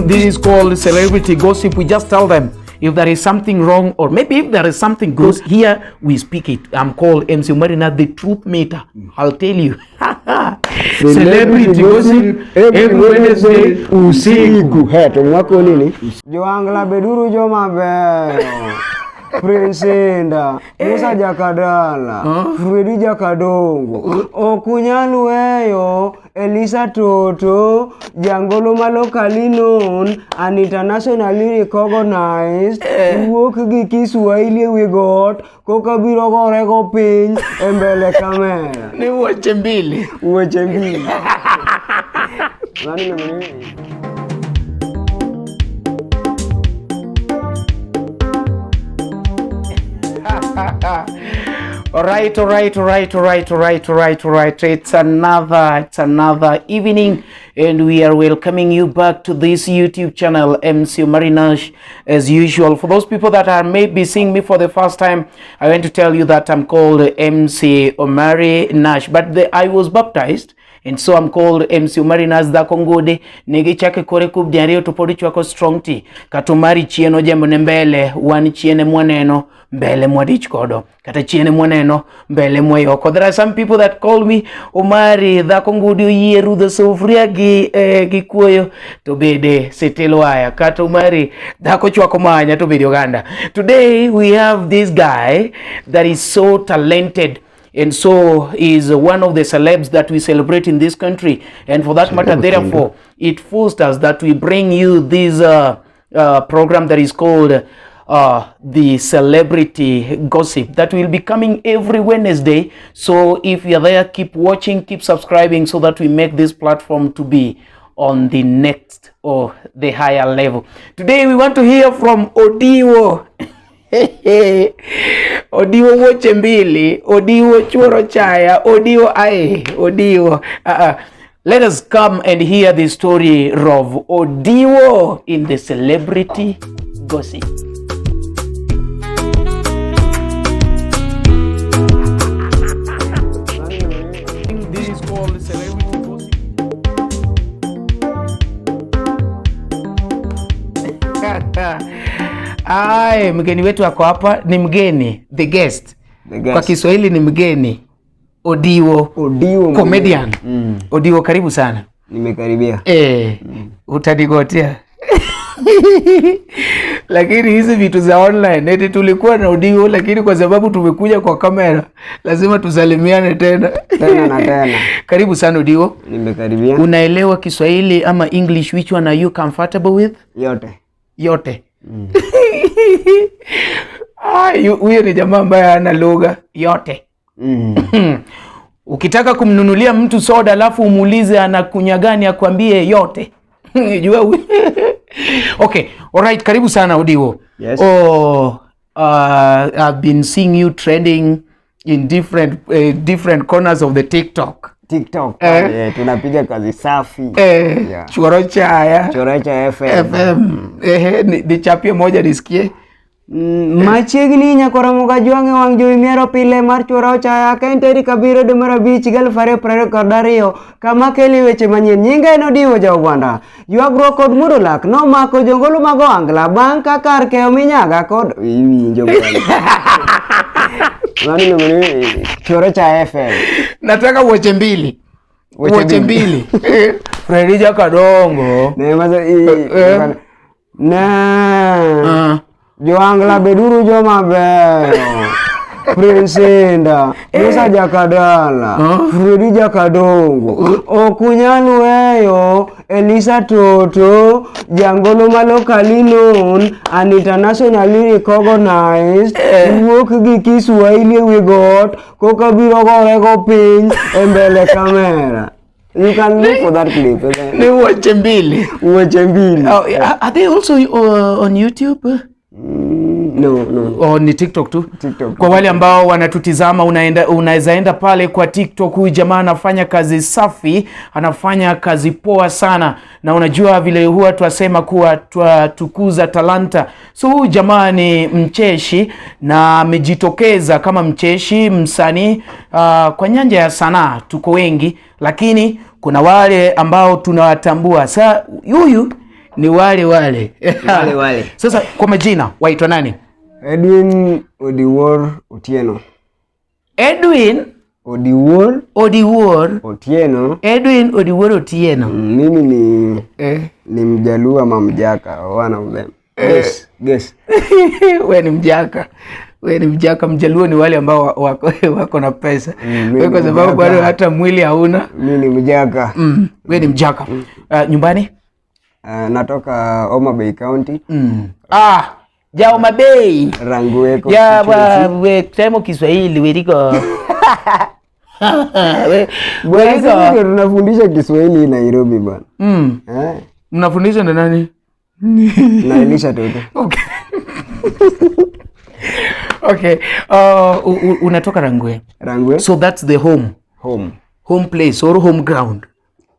This is called celebrity gossip. We just tell them if there is something wrong or maybe if there is something good. Here we speak it. I'm called MC Marina, the truth meter. I'll tell you. Celebrity gossip every Wednesday usiku. He, to mwako nini? Joangla beduru joma beyo. Prince Indah, Musa Jakadala, Fredi Jakadongo, Okunyal weyo, Elisa Toto, Jangolo ma locally known and internationally recognized, wuok gi Kiswahili e wi got, koka biro gore go piny e mbele kamera. Ni wuoche mbili. Weche mbili. Mano iluongo ni All right, all right, all right, all right, all right, all right, all right. It's another evening, and we are welcoming you back to this YouTube channel, MC Marinash, as usual. For those people that are maybe seeing me for the first time, I want to tell you that I'm called MC Omari Nash, but I was baptized. And so I'm called MC Omari Nash. Dhako ngudi nigi chake kore kubni ariyo to pod ichwako strong tea kata Omari chien ojembo ne mbele wan chien mwaneno mbele mwadich kodo kata chien mwaneno mbele mwayoko. There are some people that call me Omari dhako ngudi oyie rudho sufuria gi, gi kuoyo to bede sitil waya kata Omari dhako chwako manya to bede oganda. Today we have this guy that is so talented and so is one of the celebs that we celebrate in this country, and for that matter, therefore it fosters that we bring you this program that is called the Celebrity Gossip that will be coming every Wednesday. So if you're there, keep watching, keep subscribing, so that we make this platform to be on the next or the higher level. Today we want to hear from Odiwo. Odiwo wuoche mbili, Odiwo chuoro chaya, Odiwo ae, Odiwo. Let us come and hear the story of Odiwo in the Celebrity Gossip. This is called Celebrity Gossip. Ay, mgeni wetu ako hapa, ni mgeni, the guest. The guest. Kwa Kiswahili ni mgeni. Odiwo. Odiwo. Comedian. Odiwo, karibu sana. Nimekaribia. Eh, utanigotea. Lakini hizi vitu za online eti tulikuwa na Odiwo, lakini kwa sababu tumekuja kwa kamera lazima tusalimiane tena. Tena na tena. Karibu sana, Odiwo. Nimekaribia. Unaelewa Kiswahili ama English? Which one are you comfortable with? Yote. Yote. Huyo ni jamaa ambaye hana lugha yote. Ukitaka kumnunulia mtu soda alafu umuulize anakunywa gani, akwambie yote. Jua okay, alright, karibu sana, Odiwo. Yes. Oh, I've been seeing you trending in different corners of the TikTok. TikTok. Eh. Yeah, tunapiga kazi safi. Eh, Chuoro Chaya. Chorecha FM. FM. Eh, nichapie moja nisikie. Machiegni nyakoromo ga jwang' e wang' jowi miero pile mar Chuora Ochaya ka en tarik 7 dwe mar 5 2022 kama keli weche manyien. Nyinga en Odiwo ja Ogwanda. Ywagruok kod muodo lak nomako jongolo mag ohangla bang' ka kar keyo minyaga kod iwinjo bwana. Mano iluongo ni Chorocha FM. Nataka wuoche mbili. Wuoche Wuoche mbili. mbili. Fredi Jakadongo. Ne maso Eh. ne Ah. Joangla beduru joma beyo. Prince Indah, Musa Jakadala, Fredi Jakadongo, Okunyal weyo, Elisa Toto, Jangolo ma locally known and internationally recognized, wuok gi Kiswahili e wi got, koka biro gore go piny e mbele kamera. You can look for that clip. Ni wuoche mbili. Wuoche mbili. Oh, are they also on YouTube? No. Oh, ni TikTok tu. TikTok. Kwa wale ambao wanatutizama, unaweza enda pale kwa TikTok. Huyu jamaa anafanya kazi safi, anafanya kazi poa sana, na unajua vile huwa twasema kuwa twatukuza talanta. So huyu jamaa ni mcheshi na amejitokeza kama mcheshi, msanii kwa nyanja ya sanaa. Tuko wengi, lakini kuna wale ambao tunawatambua. Sa huyu Ni wale wale. Wale wale. Sasa kwa majina waitwa nani? Edwin Odiwuor Otieno. Edwin Odiwuor Odiwuor. Otieno. Edwin Odiwuor Otieno. Mimi ni Eh. ni Mjaluo ama Mjaka, one of them. Guess, guess. We ni Mjaka. We ni Mjaka. Mjaluo ni wale ambao wako na pesa. Mimi We kwa ni sababu Mjaka. bado hata mwili hauna. Mimi ni Mjaka. We ni Mjaka. Nyumbani? Natoka Homa Bay County. Ah, ja Homa Bay. Rangwe Ya constituency. wa we temo Kiswahili weliko. We Bwana, sisi weliko. ndio tunafundisha Kiswahili Nairobi bwana. Eh, Mnafundisha na nani? na Elisha Toto. Okay. Okay. Unatoka Rangwe. Rangwe. So that's the home. Home. Home place or home ground.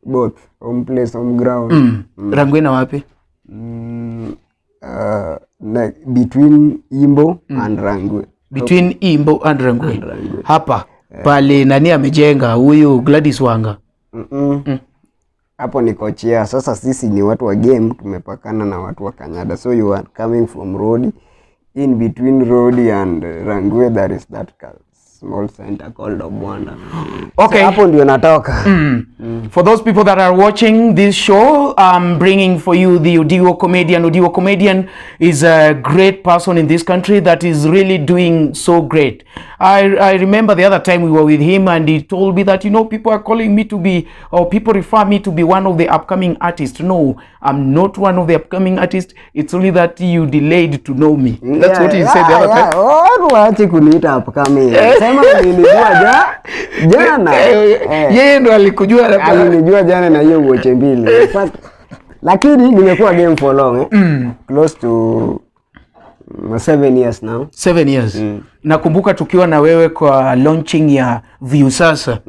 Both. Home place, home ground. Rangwe na wapi? Like between Imbo and Rangwe. Between Imbo and Rangwe. Rangwe. Hapa pale nani amejenga huyu Gladys Wanga. Hapo ni kochea. Sasa sisi ni watu wa game, tumepakana na watu wa Kanyada. So you are coming from Rodi. In between Rodi and Rangwe there is that small center called Obwanda. Okay. So hapo ndio natoka. For those people that are watching this show, I'm bringing for you the Odiwo Comedian. Odiwo Comedian is a great person in this country that is really doing so great. I remember the other time we were with him and he told me that, you know, people are calling me to be, or people refer me to be one of the upcoming artists. No, I'm not one of the upcoming artists. It's only that you delayed to know me. That's what he said the other time. Watu waache kuniita upcoming. Sema nilijua jana. Yeye ndo alikujua. Alinijua jana na hiyo uoche mbili. In fact, lakini nimekuwa game for long, eh? Close to 7 years now. 7 years. Nakumbuka tukiwa na wewe kwa launching ya Viusasa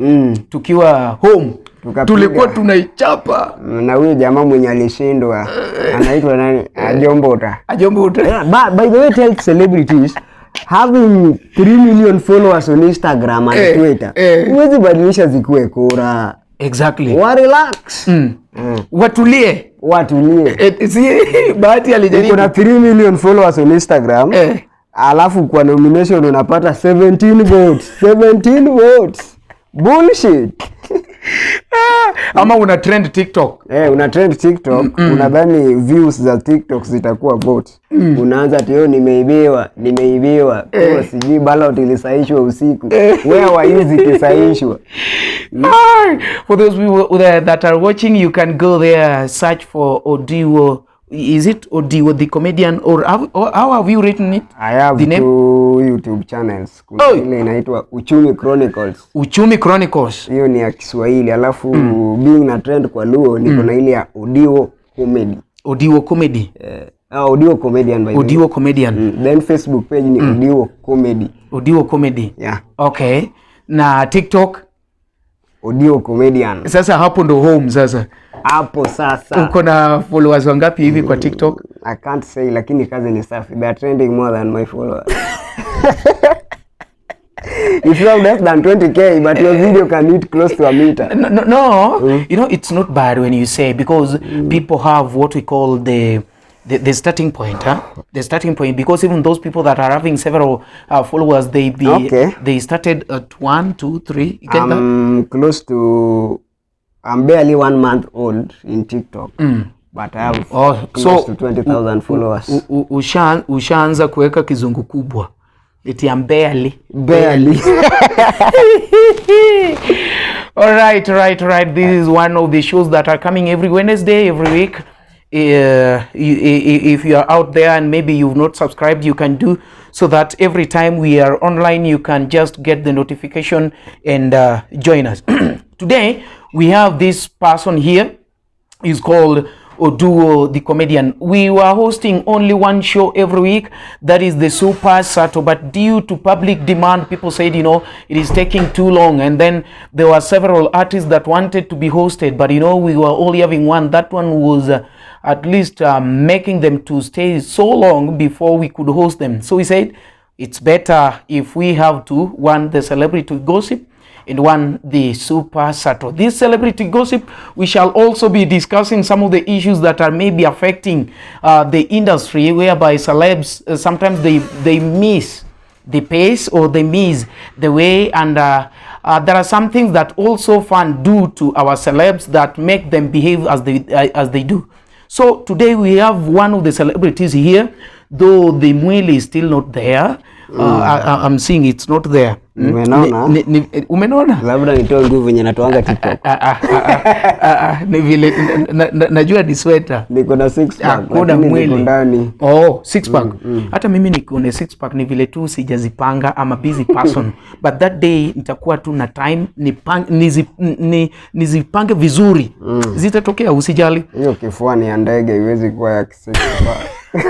tukiwa home. Tukapiga. Tulikuwa tunaichapa. Na huyu jamaa mwenye alishindwa anaitwa nani? Ajombota. Ajombota. Yeah, but by the way, tell celebrities having 3 million followers on Instagram and Twitter, huwezi badilisha zikuwe kura. Wa relax. Watulie. Watulie. Si Bahati alijaribu. Uko na 3 million followers on Instagram. Alafu kwa nomination unapata 17 votes. 17 votes. Bullshit. Ama una trend TikTok. Eh, una trend TikTok, unadhani views za TikTok zitakuwa votes. Unaanza ati yo nimeibiwa, nimeibiwa. Eh. Sijui ballot ilisahihishwa usiku. Where were you zikisahihishwa? Hi. For those people that are watching, you can go there, search for Odiwo. Is it Odiwo the comedian or how have you written it? I have The name? two YouTube channels. Kuna Oh. ile inaitwa Uchumi Chronicles. Uchumi Chronicles. Hiyo ni ya Kiswahili, alafu being na trend kwa Luo niko na ile ya Odiwo Comedy. Odiwo Comedy. Eh, Odiwo Comedian by the way. Odiwo Comedian. Then Facebook page ni Odiwo Comedy. Odiwo Comedy. Yeah. Okay. Na TikTok? Odiwo Comedian. Sasa hapo ndo home sasa. Hapo sasa. Uko na followers wangapi hivi kwa TikTok? I can't say, lakini kazi ni safi. They are trending more than my followers. If you have less than 20K but your video can hit close to a meter. No. You know, it's not bad when you say, because people have what we call the starting point, huh? The starting point, because even those people that are having several followers, they be they started at one, two, three. You get that? I'm close to I'm barely 1 month old in TikTok. But I have Oh, close so to 20,000 followers. Ushaanza kuweka kizungu kubwa. Eti I'm barely. Barely. All right. This is one of the shows that are coming every Wednesday, every week. If you are out there and maybe you've not subscribed, you can do so that every time we are online, you can just get the notification and join us. Today, we have this person here. Is called Odiwo the Comedian. We were hosting only one show every week, that is the Super Sato, but due to public demand, people said, it is taking too long. And then there were several artists that wanted to be hosted, but we were only having one. That one was at least making them to stay so long before we could host them. So we said, it's better if we have to, one, the celebrity gossip, and won the Super Sato. This celebrity gossip, we shall also be discussing some of the issues that are maybe affecting the industry, whereby celebs sometimes they miss the pace or they miss the way, and there are some things that also fans do to our celebs that make them behave as they do. So today we have one of the celebrities here, though the mwili is still not there. I'm seeing it's not there. Umenona? Umenona? Labda nitoe nguvu yenye natoanga TikTok. Ah, ah, ah, ah, ah, ni vile najua ni sweta. Niko na six pack, Hakuna lakini niko mwili. ndani. Oh, six pack. Hata mimi niko na six pack, ni vile tu sijazipanga. I'm a busy person. But that day nitakuwa tu na time nizipange vizuri. Zitatokea, usijali. Hiyo kifua ni ya ndege, iwezi kuwa ya six pack.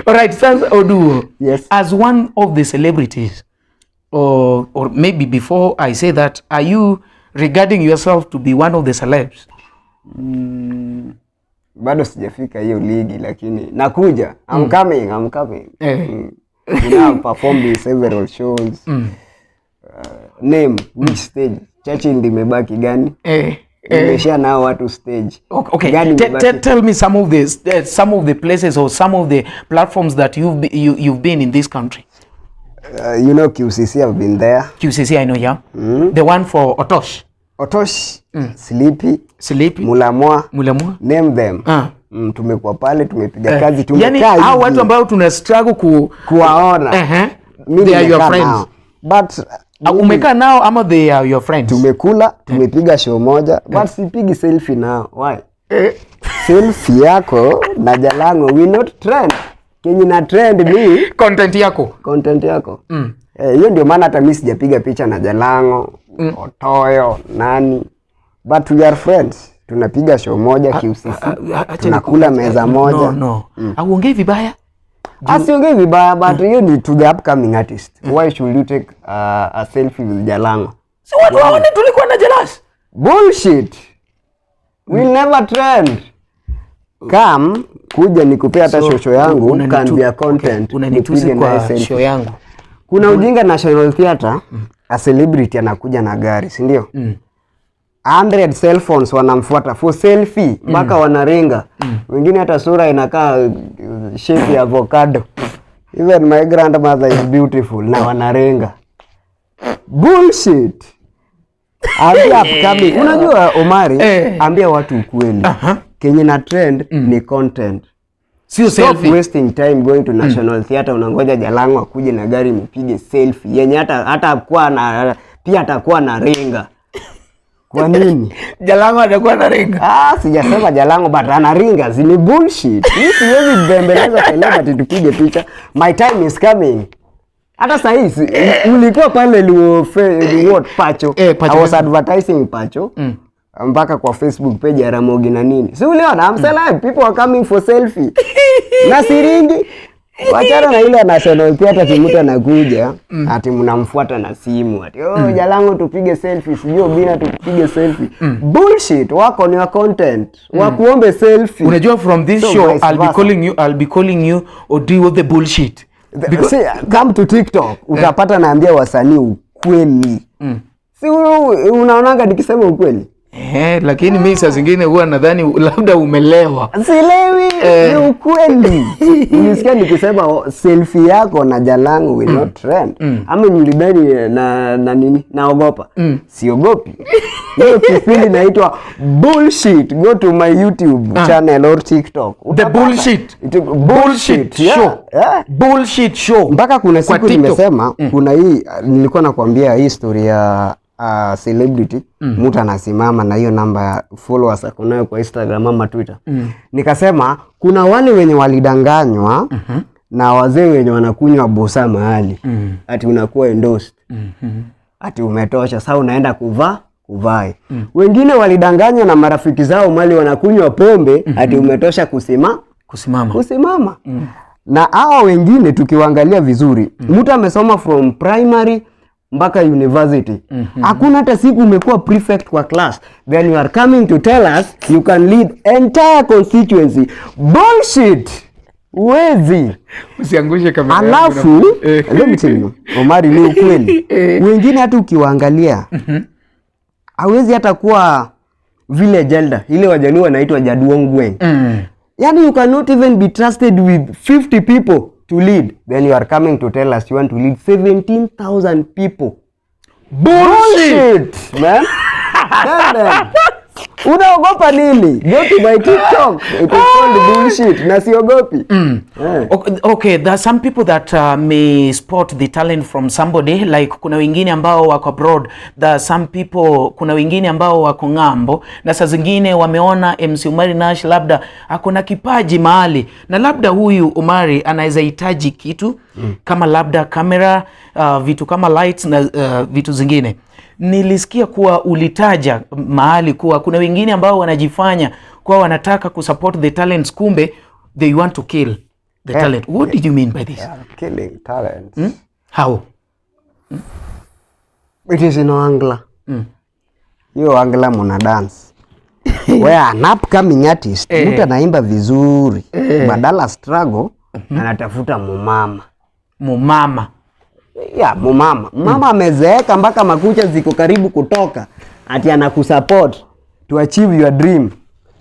Alright, sasa Oduor. Yes. As one of the celebrities, or maybe before I say that, are you regarding yourself to be one of the celebs? Bado sijafika hiyo ligi lakini nakuja. I'm coming, I'm coming. You know, I've performed in several shows. Name which stage? Churchill limebaki gani? Nimesha nao watu stage. Okay. Gani imebaki? Tell me some of the places or some of the platforms that you've been in this country. You know QCC, I've been there. QCC, I know, yeah. The one for Otosh. Otosh, Sleepy, Sleepy, Mulamwa, Mulamwa. Name them. Tumekuwa pale, tumepiga kazi, Yani tumekaa hao hivi watu ambao tuna struggle ku kuwaona. Mimi They are your nimekaa friends. nao. But Umekaa nao ama they are your friends? Tumekula, tumepiga show moja, but sipigi selfie nao. Why? Selfie yako na Jalango will not trend. Kenye na trend ni Content yako. Content yako. Eh, hiyo ndio maana hata mimi sijapiga picha na Jalango, Otoyo, nani. But we are friends. Tunapiga show moja QCC. Acha Tunakula meza moja. No, no. Auongei vibaya. Asiongei vibaya, but hiyo ni to the upcoming artist. Why should you take a selfie with Jalango? Si watu waone tulikuwa na jealous. Bullshit. We'll never trend. Come, kuja nikupea hata So, shosho yangu can be a content. Okay, unanitusi Nipige naye kwa selfie. show yangu. Kuna ujinga National Theatre, a celebrity anakuja na gari, si ndio? 100 cell phones wanamfuata for selfie mpaka wanaringa. Wengine hata sura inakaa shape ya avocado. Even my grandmother is beautiful na wanaringa. Bullshit. Ambia upcoming. Unajua Omari, ambia watu ukweli. Kenye na trend ni content. Sio Stop selfie. wasting time going to National Theatre, unangoja Jalango akuje na gari mpige selfie yenye hata hata kuwa na pia atakuwa na ringa. Kwa nini? Jalango atakuwa na ringa. Ah, sijasema Jalango, but anaringa, ni bullshit. Mimi siwezi bembeleza celebrity tupige picha. My time is coming. Hata saa hii ulikuwa pale Luo what Pacho. Eh, Pacho. I was advertising Pacho. Mpaka kwa Facebook page ya Ramogi na nini. Si uliona I'm celeb, people are coming for selfie. Na siringi. Wachana na ile National Theatre ati mtu anakuja ati mnamfuata na simu ati, "Oh, Jalango, tupige selfie, sijui Obina, tupige selfie." Bullshit, wako ni wa content. Wakuombe selfie. Unajua from this So show vice I'll be versa. calling you I'll be calling you Oduor the bullshit. See, come to TikTok utapata naambia wasanii ukweli. Si unaonanga nikisema ukweli? Eh, lakini mimi saa zingine huwa nadhani labda umelewa. Silewi, ni ukweli. Ulisikia nikisema, oh, selfie yako na Jalango will not trend. Ama nilidhani na nini? Naogopa. Siogopi. Hiyo kipindi naitwa bullshit. Go to my YouTube channel or TikTok. The Utapata. bullshit. Bullshit, Bullshit yeah, show. yeah. Bullshit show. Mpaka kuna Kwa siku TikTok. nimesema kuna hii, nilikuwa nakwambia hii story ya celebrity, mtu anasimama na hiyo namba ya followers ako nayo kwa Instagram ama Twitter. Nikasema kuna wale wenye walidanganywa na wazee wenye wanakunywa busaa mahali ati unakuwa endorsed, ati umetosha, sasa unaenda kuvaa kuvai. Wengine walidanganywa na marafiki zao mali wanakunywa pombe ati umetosha Kusimama. Kusimama. Na hawa wengine tukiwaangalia vizuri, mtu amesoma from primary mpaka university, hakuna hata siku umekuwa prefect kwa class, then you are coming to tell us you can lead entire constituency. Bullshit. Uwezi. Usiangushe kamera yangu. Alafu let me tell you, Omari, ni ukweli, wengine hata ukiwaangalia hawezi hata kuwa vile elder ile Wajaluo wanaitwa jaduong gweng. Yani you cannot even be trusted with 50 people to lead, then you are coming to tell us you want to lead 17,000 people. Bullshit. Bullshit, man. Tell them. Unaogopa nini? Go to my TikTok, it is called bullshit na siogopi. Eh. Okay, there are some people that may spot the talent from somebody, like kuna wengine ambao wako abroad, there are some people, kuna wengine ambao wako ng'ambo na saa zingine wameona MC Omari Nash labda ako na kipaji mahali na labda huyu Omari anaweza hitaji kitu kama labda kamera, vitu kama lights na vitu zingine. Nilisikia kuwa ulitaja mahali kuwa kuna wengine ambao wanajifanya kuwa wanataka kusupport the talents, kumbe they want to kill the talent. What did you mean by this? Yeah, killing talents. How? It is in Ohangla. Hiyo Ohangla muna dance. Where an upcoming artist, mtu anaimba vizuri, badala struggle, anatafuta mumama. Mumama. Ya, mumama. Mama amezeeka mpaka makucha ziko karibu kutoka. Ati anakusupport to achieve your dream.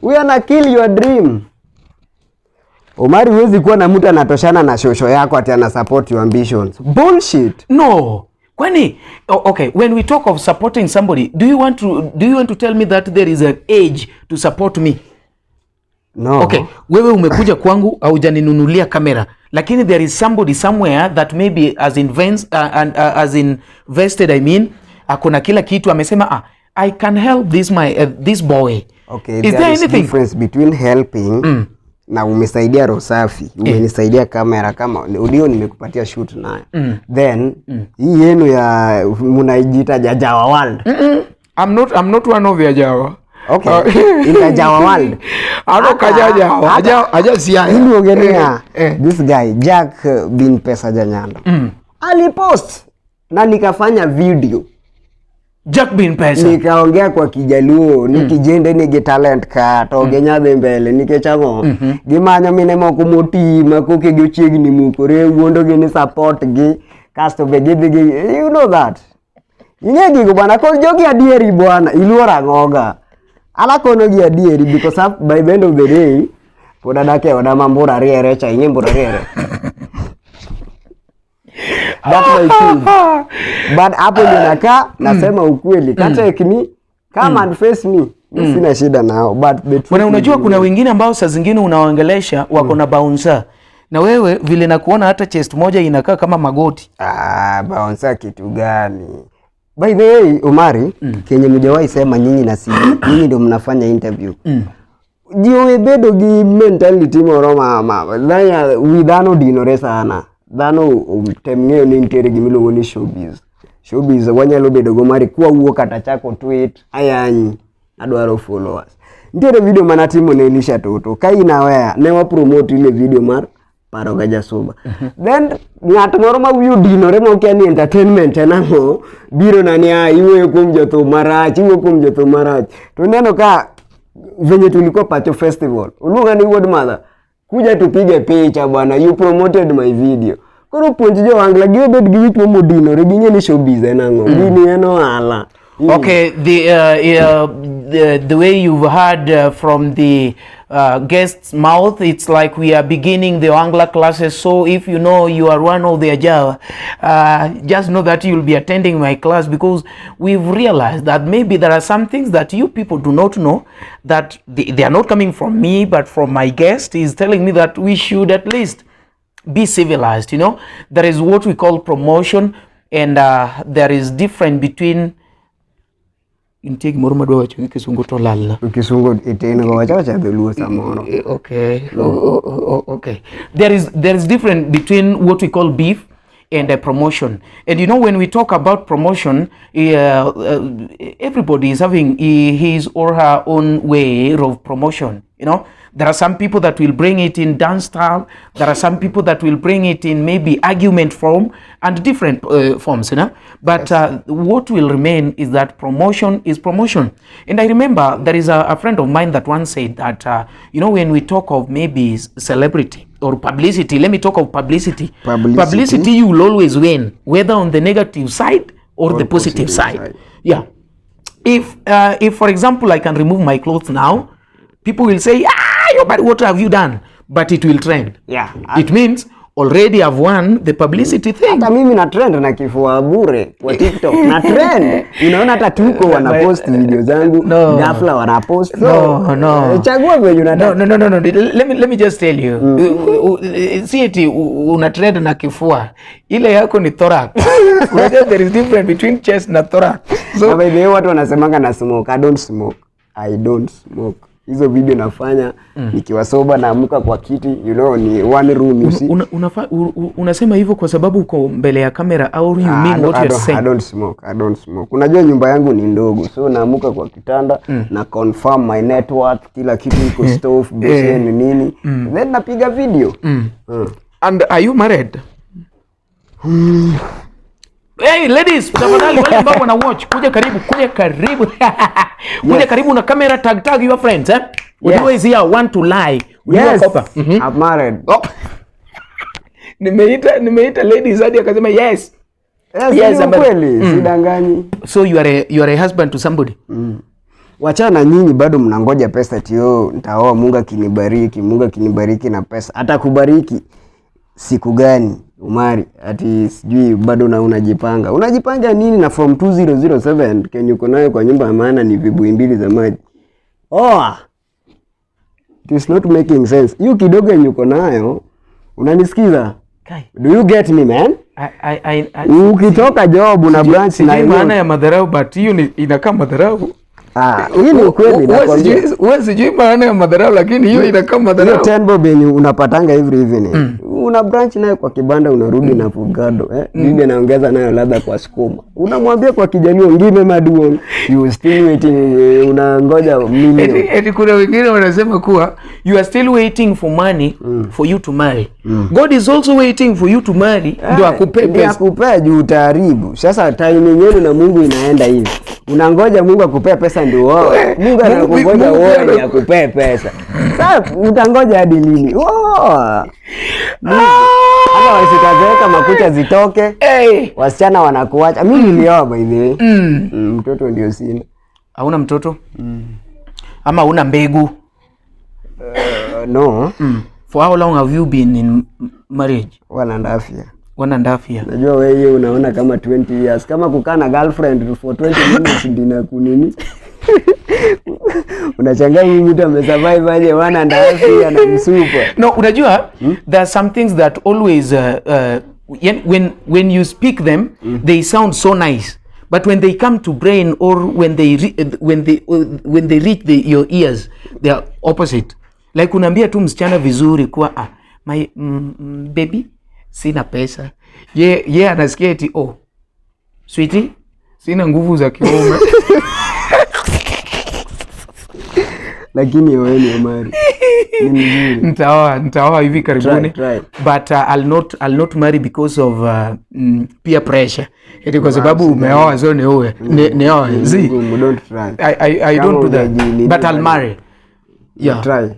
Huyo ana kill your dream. Omari, huwezi kuwa na mtu anatoshana na shosho yako ati ana support your ambitions. Bullshit. No. Kwani okay, when we talk of supporting somebody, do you want to tell me that there is an age to support me? No. Okay, wewe umekuja kwangu, haujaninunulia kamera, lakini there is somebody somewhere that maybe has invested, I mean, akona kila kitu, amesema, "Ah, I can help this my this boy." Okay, Is there there is anything? Difference between helping na umesaidia roho safi, umenisaidia kamera kama ulio nimekupatia shoot nayo. Then hii yenu ya mnajiita Jajawa World. I'm not one of the Ajawa. Okay. In the Jawa world. Ano kajajawa. Aja aja siaya. Iluonge niya, Eh, eh. this guy Jack Bin Pesa Janyando. Alipost na nikafanya video. Jack Bin Pesa. Nikaongea kwa Kijaluo ni kijende nigi talent ka to ginyadhi mbele nikech ang'o, gimanyo mine moko moti ma kokegi ochiegni mukore wuondogi ni support gi kasto be gidhi gi, you know that, ing'e gigo bwana kod jogi adieri bwana iluoro ang'oga alakono gi adieri because by the end of the day pod adak e oda ma mbura riere cha, ing'e mbura riere. That's my thing. But hapo ndio nakaa nasema ukweli, kata ni come and face me. Mi sina shida nao, but the truth Bwana, unajua is- kuna wengine ambao saa zingine unawaongelesha wako na bouncer. Na wewe vile nakuona hata chest moja inakaa kama magoti. Ah, bouncer kitu gani? By the way, Omari, kenye mjawahi sema nyinyi na si nyinyi ndio mnafanya interview. Ji obedo gi mentality moro ma dhano wi dhano odinore sana. Dhano tem ng'eyo ni nitiere gimiluongo ni showbiz. Showbiz wanyalo bedo go mari kwawuok kata chako tweet ayanyi adwaro followers. Nitiere video manatimo ne Elisha Toto ka in aware ne wa promote ile video mar Paro ga Jasuba. Then ng'at moro ma wiye odinore ma okia ni entertainment en ang'o biro na ni, "Ah, iwuoyo kuom jothum marach, iwuoyo kuom jothum marach." To neno ka venye tulikuwa Pacho Festival, uluonga ni wuod mother, kuja tupige picha bwana, you promoted my video. Koro puonj jo Ohangla gi obed gi wich momodinore ging'e ni showbiz en ang'o, gini en ohala. Okay, the way you've heard from the guest's mouth, it's like we are beginning the Ohangla classes. So if you know you are one of the Ajawa, just know that you'll be attending my class, because we've realized that maybe there are some things that you people do not know, that they are not coming from me, but from my guest. He's telling me that we should at least be civilized. There is what we call promotion, and there is difference between, nitie gimoro madwa wacho gi Kisungu to lalna. Kisungu itin go, wacha wacha dholuo samoro. Okay. Oh, okay, there is difference between what we call beef and a promotion. And when we talk about promotion, everybody is having his or her own way of promotion. There are some people that will bring it in dance style. There are some people that will bring it in maybe argument form and different forms. But what will remain is that promotion is promotion. And I remember there is a friend of mine that once said that, when we talk of maybe celebrity, or publicity, let me talk of publicity. Publicity. Publicity, you will always win, whether on the negative side or the positive positive side. side. Yeah. If for example I can remove my clothes now, people will say, "Ah, your body, what have you done?" But it will trend. Yeah. It means already I've won the publicity thing. Hata mimi na trend na kifua bure kwa TikTok na trend. Unaona hata tuko wanapost video zangu No. ghafla wanapost. So, No, no. Chagua venye unataka. No, no, no, no, no. Let me just tell you. Si eti una trend na kifua. Ile yako ni thorax. Unajua there is difference between chest na thorax. So Na by the way watu wanasemanga na smoke. I don't smoke. I don't smoke. Hizo video nafanya nikiwa sober, naamka kwa kiti, ni one room, you see. Unasema hivyo kwa sababu uko mbele ya kamera au you Ah, mean I what don't- you're I saying? don't smoke. I don't smoke. Unajua nyumba yangu ni ndogo, so naamuka kwa kitanda na confirm my net worth, kila kitu iko stove, beseni nini. Then napiga video. And are you married? Hey ladies, tafadhali wale ambao wana watch, kuja karibu, kuja karibu. Kuja karibu na kamera, tag tag your friends, eh? Oduwo is here, want to lie. Oduwo Yes. Kopa. I'm married. Oh. Nimeita ladies hadi akasema yes. Yes, Yes, ni I'm married. ukweli, sidanganyi. So you are a husband to somebody. Wachana nyinyi bado mnangoja pesa tio, nitaoa Mungu akinibariki, Mungu akinibariki na pesa. Atakubariki siku gani? Umari, ati sijui bado na unajipanga. Unajipanga nini na from 2007 kenye uko nayo kwa nyumba ya maana ni vibuyu mbili za maji. Oa. It is not making sense. Hiyo kidogo yenye uko nayo, unanisikiza? Kai. Do you get me, man? I Ukitoka job una branch na Sijui maana hiyo. ya madharau, but hiyo ni inakaa madharau. Ah, hii ni ukweli nakwambia. Wewe sijui maana ya madharau, lakini hiyo inakaa Hiyo madharau. 10 bob yenye unapatanga every evening. Una branch nayo kwa kibanda, unarudi na avocado, eh? Bibi anaongeza nayo ladha kwa sukuma. Unamwambia kwa Kijaluo ngime maduong. You still waiting, unangoja million. Eti kuna wengine wanasema kuwa You are still waiting for money for you to marry. God is also waiting for you to marry ndio akupe Ndio pesa. akupee juu utaharibu. Sasa time yenyewe na Mungu inaenda hivi. Unangoja Mungu akupee pesa ndio uoe. Mungu anakungoja Mungu uoe pia ndio akupee pesa. Sasa utangoja hadi lini? Oa. Hata wasitazeeka makucha zitoke. Hey. Wasichana wanakuacha. Mimi nilioa by the way. Mtoto ndio sina. Hauna mtoto? Ama huna mbegu? No. For how long have you been in marriage? 1.5 year. 1.5 year. Najua wewe hiyo unaona kama 20 years. Kama kukaa na girlfriend for 20 minutes ndina kunini. Unashangaa huyu mtu amesurvive aje 1.5 year na msupa. No, unajua there are some things that always when you speak them they sound so nice, but when they come to brain or when they reach your ears, they are opposite. Like unaambia tu msichana vizuri kuwa, "Ah, my baby, sina pesa." Ye anasikia eti, "Oh sweetie, sina nguvu za kiume. Lakini wewe ni Omari. Ni mzuri. Nitaoa hivi karibuni. Try, try. But I'll not marry because of peer pressure, eti kwa sababu umeoa so nioe, nioe. See, Ngumu, don't try. I Kama don't do that. hujajinini But I'll bado. marry. Yeah. Try.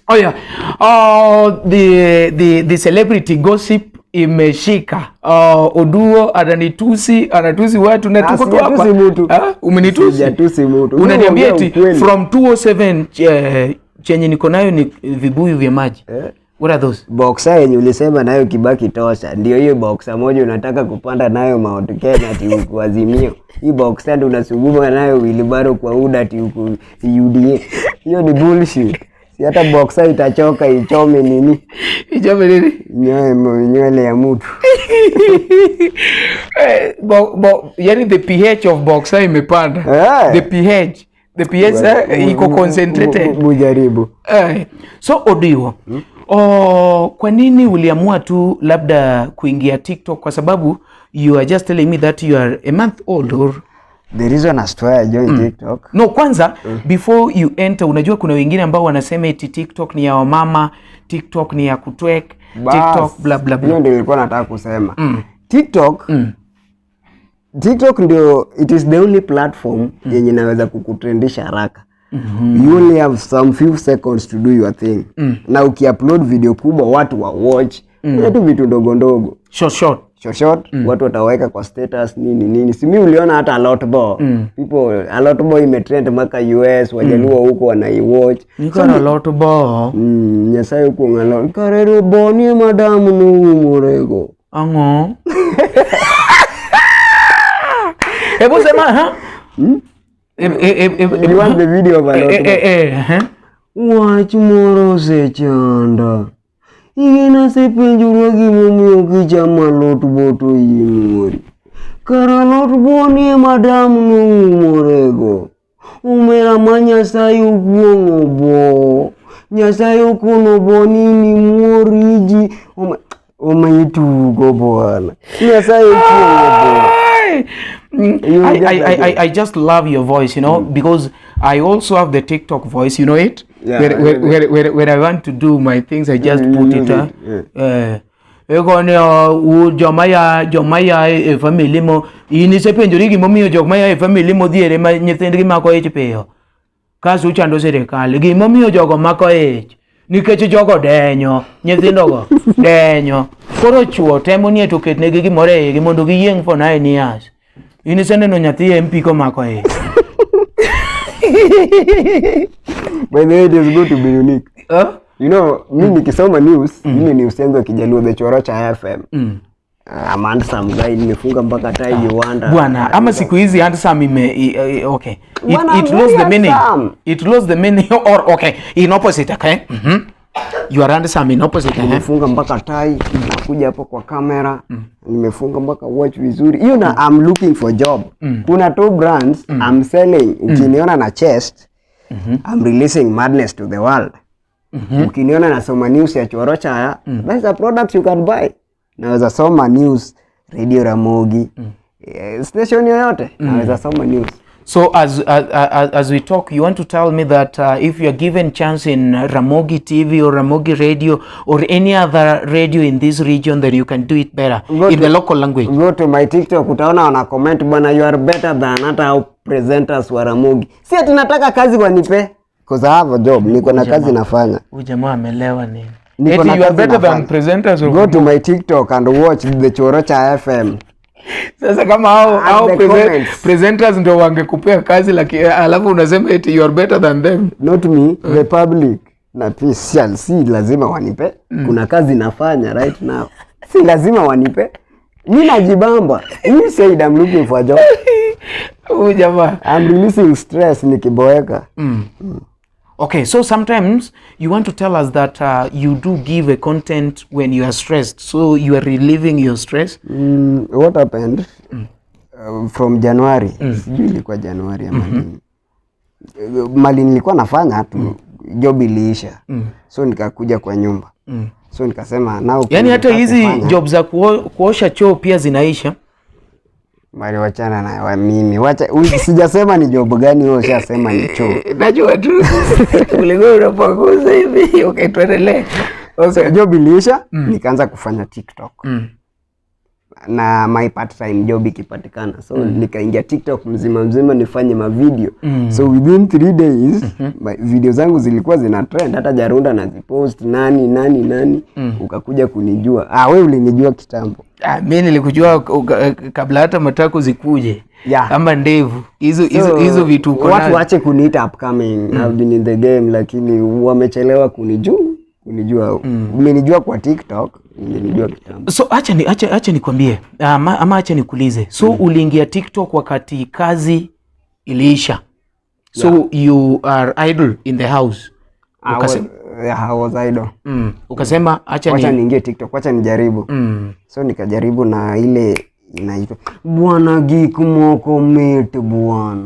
Oh yeah. Oh, the celebrity gossip imeshika. Oh, Oduwo ananitusi, anatusi watu na tuko tu hapa. Sijatusi mtu. Ah, umenitusi? Sijatusi mtu. Mimi Unaniambia naongea eti ukweli. from 207 chenye niko nayo ni vibuyu vya maji. Eh? What are those? Boxer yenye ulisema nayo Kibaki tosha, ndio hiyo boxer moja unataka kupanda nayo Mount Kenya ati huku Azimio. Hii boxer ndio unasukuma nayo wheelbarrow kwa UDA ati huku UDA. Hiyo ni bullshit. Si hata boxer itachoka ichome nini? Ichome nini? Nywele ya mtu. Eh, yani the pH of boxer imepanda. Eh. The pH iko concentrated. Mujaribu. So Odiwo, oh, kwa nini uliamua tu labda kuingia TikTok? Kwa sababu you are just telling me that you are a month old or The reason as to why I joined TikTok. No, kwanza before you enter, unajua kuna wengine ambao wanasema eti TikTok ni ya wamama, TikTok ni ya kutwerk, TikTok bla bla bla. Hiyo ndio nilikuwa nataka kusema. TikTok ndio, it is the only platform yenye inaweza kukutrendisha haraka. You only have some few seconds to do your thing. Na ukiupload video kubwa watu wa watch. Tu vitu ndogo ndogo. Short short. Short short, watu wataweka kwa status nini nini. Si mimi uliona hata Alot Bo. People, Alot Bo imetrend mpaka US, Wajaluo huko wanaiwatch. Niko na lot bo. Nyasaye kuong' alot. Karero bo nie madam noumorego. Ang'o? Hebu sema ha? You want the video of Alot Bo? Wach moro osechanda. Ing'e asepenjora gimomiyo kichamo alot bo to imori. Kara alot bo nie madam noumorego. Omera ma Nyasaye okuong'o bo. Nyasaye okono bo ni nimuor ji. Oma itugo bwana. Nyasaye okuong'o bo. You get that. I just love your voice, because I also have the TikTok voice, you know it? Yeah, Where, I where, know. where I want to do my things, I just You put use it. it, yeah. Ekoni joma ya e family mo in isepenjori gimomiyo jok ma ya e family modhiere ma nyithindgi mako ich piyo kaso uchando sirikal. Gimomiyo jogo mako ich nikech jogo denyo, nyithindogo denyo. Koro chuo temo ni to ketnegi gimoro e igi mondo giyieng' for 9 years. In iseneno nyathi MP komako ich? By the way, it is good to be unique. Huh? Mi nikisoma news, ile news yangu ya Kijaluo, the Chorocha FM. I'm handsome guy, nimefunga mpaka tai, you wonder. Bwana, ama siku hizi handsome ime okay. It, Bwana, it I'm lost very the meaning. handsome. It lost the meaning or okay, in opposite, okay? You are handsome in opposite. Nimefunga mpaka tai, nakuja hapo kwa kamera, nimefunga mpaka watch vizuri. Hiyo na I'm looking for job. Kuna two brands I'm selling. Ukiniona na chest, I'm releasing madness to the world. Ukiniona nasoma news ya Chorocha, that's a product you can buy. Naweza soma news Radio Ramogi, station yoyote naweza soma news. So as we talk, you want to tell me that if you are given chance in Ramogi TV or Ramogi Radio or any other radio in this region, that you can do it better Go in to- the local language. Go to my TikTok, utaona wana comment, "Bwana, you are better than hata au presenters wa Ramogi." Si ati nataka kazi wanipe. 'Cause I have a job, niko na kazi nafanya. Huyu jamaa amelewa nini? Niko Eti na you are kazi better than nafanya. presenters of Go to my TikTok and watch the Chorocha FM. Sasa kama hao And hao the comments. presenters ndio wangekupea kazi, lakini alafu unasema eti you are better than them. Not me, the public. Na pia si lazima wanipe. Kuna kazi nafanya right now. Si lazima wanipe. Mi najibamba. You said I'm looking for a job. Huyu jamaa. I'm releasing stress nikiboeka. Okay, so sometimes you want to tell us that you do give a content when you are stressed, so you are relieving your stress. What happened from January, sijui ilikuwa Januari ama nini, mali nilikuwa nafanya tu job iliisha, so nikakuja kwa nyumba, so nikasema now Yani hata nataka hizi kufanya- job za kuosha choo pia zinaisha. Mali wachana na wa mimi, wacha sijasema ni job gani, wewe ushasema ni choo. Najua tu ulikuwa unapanguza hivi. Okay, tuendelee. Okay. Job iliisha, nikaanza kufanya TikTok na my part time job ikipatikana, so nikaingia TikTok mzima mzima nifanye mavideo. So within 3 days my video zangu zilikuwa zina trend, hata Jarunda nazipost, nani nani nani, ukakuja kunijua. Ah, we ulinijua kitambo. Ah, mi nilikujua kabla hata matako zikuje ama ndevu hizo hizo. So, Hizo vitu uko watu nazo. wache kuniita upcoming. I've been in the game, lakini wamechelewa kunijua. Umenijua kwa TikTok, umenijua kitambo. So acha nikwambie ama acha nikuulize. So uliingia TikTok wakati kazi iliisha. So you are idle in the house. I was, yeah, I was idle. Ukasema acha Wacha ni niingie TikTok, wacha nijaribu. So nikajaribu na ile inaitwa bwana gik moko mit bwana.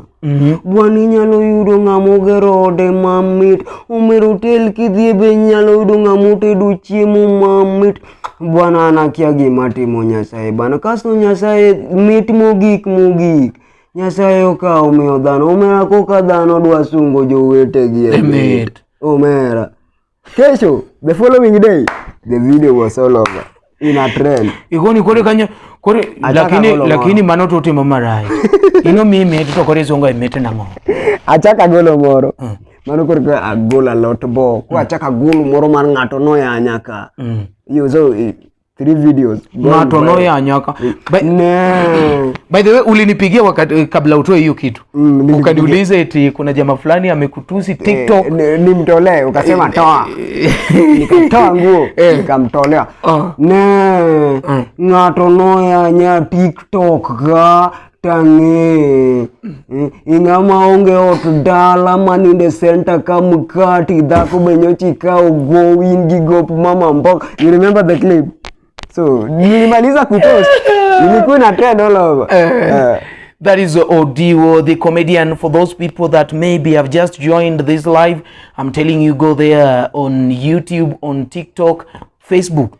Bwana, inyalo yudo ng'ama ogero ode mamit. Omero hotel kidhie be inyalo yudo ng'ama otedo chiemo mamit. Bwana, an akia gima timo Nyasaye bana. Kasto Nyasaye mit mogik mogik. Nyasaye okawo omiyo dhano. Omera, koka dhano dwa sungo jowetegi e E mit. Omera. Kesho, the following day, the video was all over. In a trend. Igoni kore kanyo kore. Achaka Lakini golo moro. lakini mano to timo marach. Ino mi mit to kore isungo e mit nang'o? Achaka golo moro. Mano koro ka agolo alot bo. Ko achaka golo moro mar ng'ato noyanya ka. Yo, so three videos. Gone Ng'ato viral. noyanya ka. Ne. By the way, ulinipigia wakati kabla utoe hiyo kitu. Nilikupigia. Ukaniuliza eti kuna jamaa fulani amekutusi TikTok. Eh, nimtolee, ukasema toa. Nikatoa nguo, nikamtolea. Ah. Ne. Ng'ato noyanya TikTok ka tang'e. Ing'ama onge ot dala maninde center ka mkati dhako be nyocha ikawo gowi in gi gop mama mboka. You remember the clip? So nilimaliza kupost, ilikuwa ina trend all over. Eh. That is Odiwo, the comedian. For those people that maybe have just joined this live, I'm telling you, go there on YouTube, on TikTok, Facebook,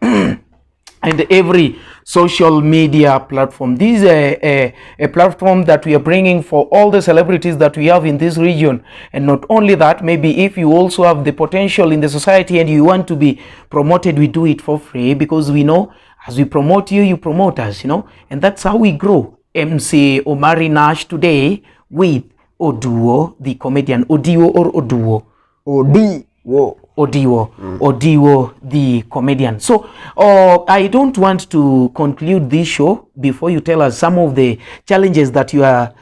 and every social media platform. This is a platform that we are bringing for all the celebrities that we have in this region. And not only that, maybe if you also have the potential in the society and you want to be promoted, we do it for free because we know as we promote you, you promote us, and that's how we grow. MC Omari Nash today with Oduo, the comedian. Odiwo or Oduo? Odiwo. Odiwo, Odiwo the comedian. So I don't want to conclude this show before you tell us some of the challenges that you are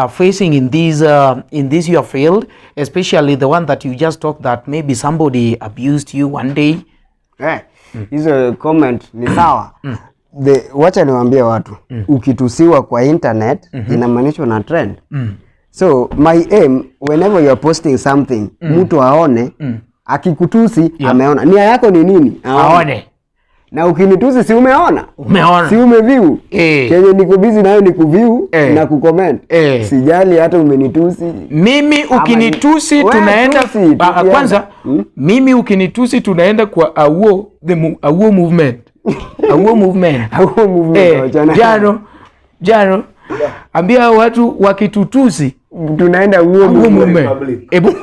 facing in this your field, especially the one that you just talked, that maybe somebody abused you one day. Eh, hizo comment ni sawa. Wacha niwaambie watu, ukitusiwa kwa internet inamaanisha una trend. So my aim, whenever you are posting something, mtu aone, akikutusi ameona nia yako ni nini, aone. Aone. Na ukinitusi, si umeona? Umeona. Si umeview? Eh. Kenye niko busy nayo ni kuview Eh. na kucomment. Eh. Sijali hata umenitusi. Mimi ukinitusi Wewe tunaenda tusi, Ah, ah, tukienda. kwanza mimi ukinitusi tunaenda kwa Awuo Awuo movement. Awuo movement. Awuo movement, Eh, wachana. Jano, Jano, ambia hao watu wakitutusi Tunaenda Awuo Awuo movement. movement. Republic. Ebu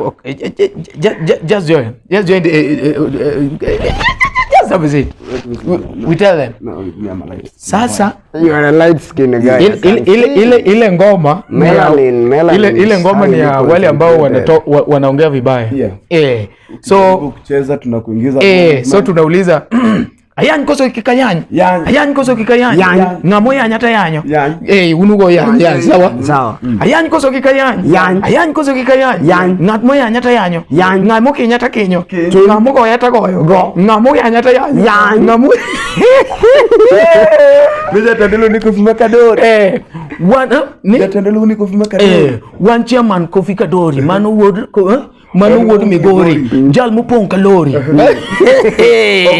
okay, just join the, just have a seat. We tell them. No, me, I'm a light. Sasa You are a light skin guy. ile ngoma ni ya- Melanin, melanin ile ngoma ni ya highly wale ambao concentrated. wanaongea vibaya. Yeah. Eh, so Jaribu kucheza tunakuingiza eh, so tunauliza, ayany koso kikayany? Yany. Ayany koso kikayany? Yany. Ng'amo yany ata yanyo? Yany. Eh, unugo yany, yany, sawa. Sawa. Ayany koso kikayany? Yany. Ayany koso kikayany? Yany. Ng'at moyany ata yanyo? Yany. Ng'amo kinya ta kinyo? Kinyo. Ng'amo goya ta goyo? Go. Ng'amo yany ata yanyo? Yany. Ng'amo Mi jatendelo ni Kofi Makadori. Eh, wan, eh, ni, Jatendelo ni Kofi Makadori. eh, wan chairman Kofi Kadori, mano wuod mano wuod Migori, jal mopong' kalori. Ok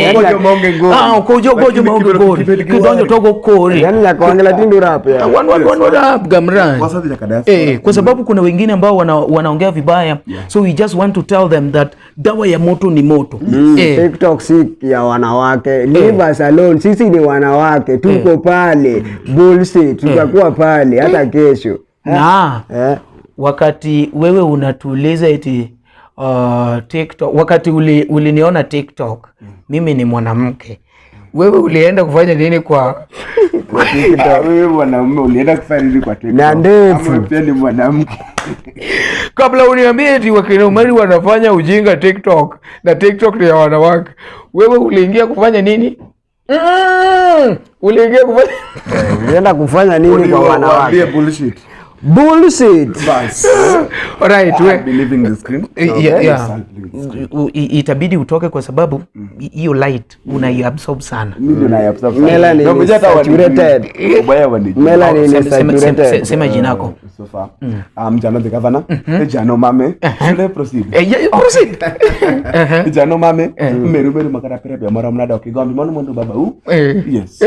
ogo joma onge ngori. Ah, ok ogo Lakini joma onge ngori. kibed gi Kidonjo wari. to ogo kori. Yaani nyakwangla tindu rap ya. Wan rap gamran. Wasadhi nyaka diaspora. Eh, kwa sababu kuna wengine ambao wanaongea vibaya, so we just want to tell them that dawa ya moto ni moto. Eh, TikTok si ya wanawake. Leave us alone. Sisi ni wanawake, tuko pale. Bullshit, tutakuwa pale hata kesho. Na Eh. wakati wewe unatuuliza eti TikTok, wakati uliniona TikTok, mimi ni mwanamke, wewe ulienda kufanya nini kwa Wewe mwanaume ulienda kufanya nini kwa TikTok? Na ndefu. Ama pia ni mwanamke. Kabla uniambie eti wakina Umari wanafanya ujinga TikTok na TikTok ni ya wanawake, wewe uliingia kufanya nini? Uliingia kufanya Ulienda kufanya nini kwa wanawake? Waambie bullshit. Bullshit. Bas. Alright, I'll we be leaving the screen. Yeah, Yes, yeah. I'll be leaving the screen. Itabidi utoke kwa sababu hiyo light unaiabsorb sana. Mimi ndio naiabsorb sana. Melanin Na is umejua hata wanijui. saturated. Ubaya wanijui. Melanin is Sema, saturated. sema jina yako. So far, I'm Jano the governor. Jano Mame. Should I proceed? Eh, yeah, proceed. Jano Mame. Meru meru makara pere be mara mnada okigombi mano mondo baba u. Eh. Yes.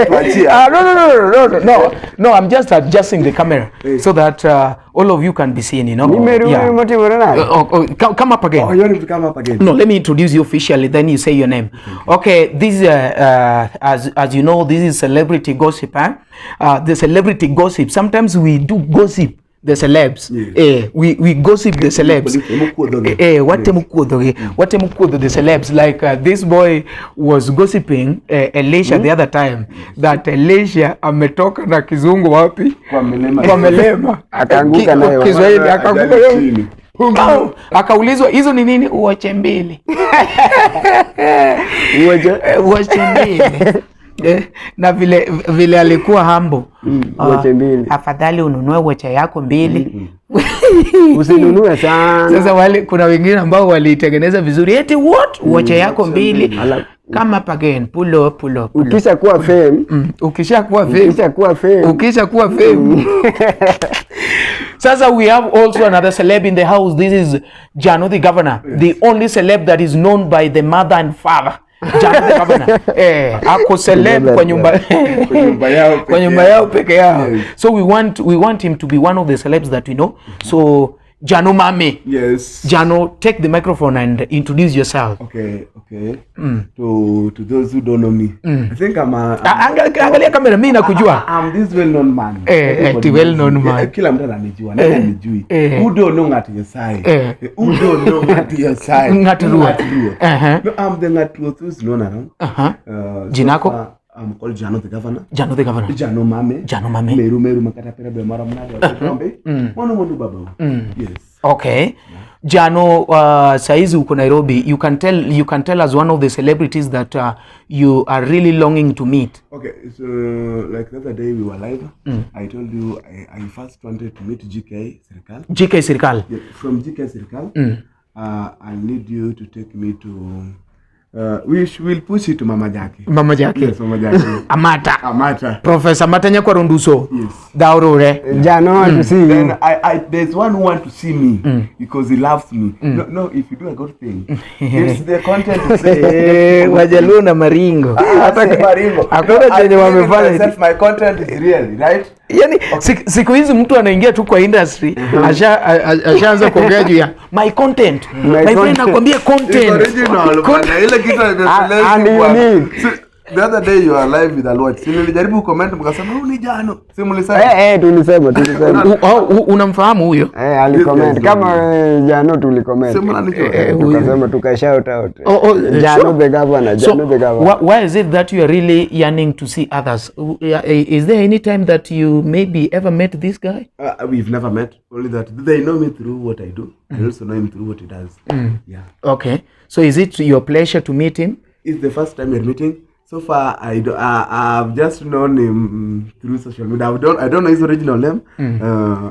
Tuachie. Ah, no, no, I'm just adjusting the camera so that all of you can be seen. Ni meru Yeah. meru motimore nade? Oh, come up again. Oh, you want to come up again? No, let me introduce you officially, then you say your name. Okay, this is, as you know, this is celebrity gossip. Huh? The celebrity gossip. Sometimes we do gossip the celebs. Yes. We gossip the celebs. Watemo Watemo watemo kuodho the celebs. Like this boy was gossiping Elisha the other time that Elisha ametoka na kizungu wapi? Kwa milima. Kwa milima. Akaanguka nayo. Kiswahili akaanguka nayo. Akaulizwa hizo ni nini? Uoche mbili. Uoche mbili. Na vile alikuwa humble. Uoche mbili. Afadhali ununue uoche yako mbili. Usinunue sana. Sasa wale kuna wengine ambao walitengeneza vizuri. Eti what? Uoche yako mbili. Come up again. Pull up, pull up. Ukishakuwa fame. Ukishakuwa fame. Ukishakuwa fame. Ukishakuwa fame. Sasa we have also another celeb in the house. This is Jano the governor. Yes. The only celeb that is known by the mother and father. Jano the governor. Ako celeb kwa nyumba kwa nyumba yao peke yao. Yes. So we want him to be one of the celebs that we know. So Jano Mame. Yes. Jano, take the microphone and introduce yourself. Okay, okay. To those who don't know me, I think I'm a angalia kamera, mimi nakujua. I'm this well-known man. Well-known man. Kila mtu ananijua, nani anijui. Who don't know Ngati Nyasaye? Who don't know Ngati Nyasaye? Ngati Ruoth. No, I'm the Ngati Ruoth who's known around. Jinako? I'm called Jano the governor. Jano the governor. Jano Mame. Jano Mame. Meru Meru makata pera be mara mnada. Mwana mwana baba. Yes. Okay. Yeah. Jano, saizi uko Nairobi, you can tell us one of the celebrities that you are really longing to meet. Okay, so like the other day we were live. I told you I first wanted to meet GK Serikal. GK Serikal. Yeah, from GK Serikal. I need you to take me to we will push it to Mama Jackie. Mama Jackie. Yes, Mama Jackie. Amata. Amata. Professor Amata Nyakwarunduso. Yes. Daurore. Jano want to see you. Then there's one who want to see me because he loves me. No, if you do a good thing, it's the content to say. Wajaluo na maringo. Hata maringo. Hakuna chenye wamefanya. My content is real, right? Yani siku hizi mtu anaingia tu kwa industry ashaanza kuongea juu ya my content. My friend nakwambia content. Original. Ile kitu and the other day you are live with Alwat. Si nilijaribu comment mkasema huyu ni Jano. Si mlisema? Tulisema. Unamfahamu huyo? Alicomment kama Jano tulicomment. Si mnanijua. Tukasema tuka shout out. Jano the governor, Jano the governor. Why is it that you are really yearning to see others? Is there any time that you maybe ever met this guy? We've never met. Only that they know me through what I do. I also know him through what he does. Yeah. Okay. So is it your pleasure to meet him? It's the first time we're meeting. So far, I've just known him through social media. I don't know his original name.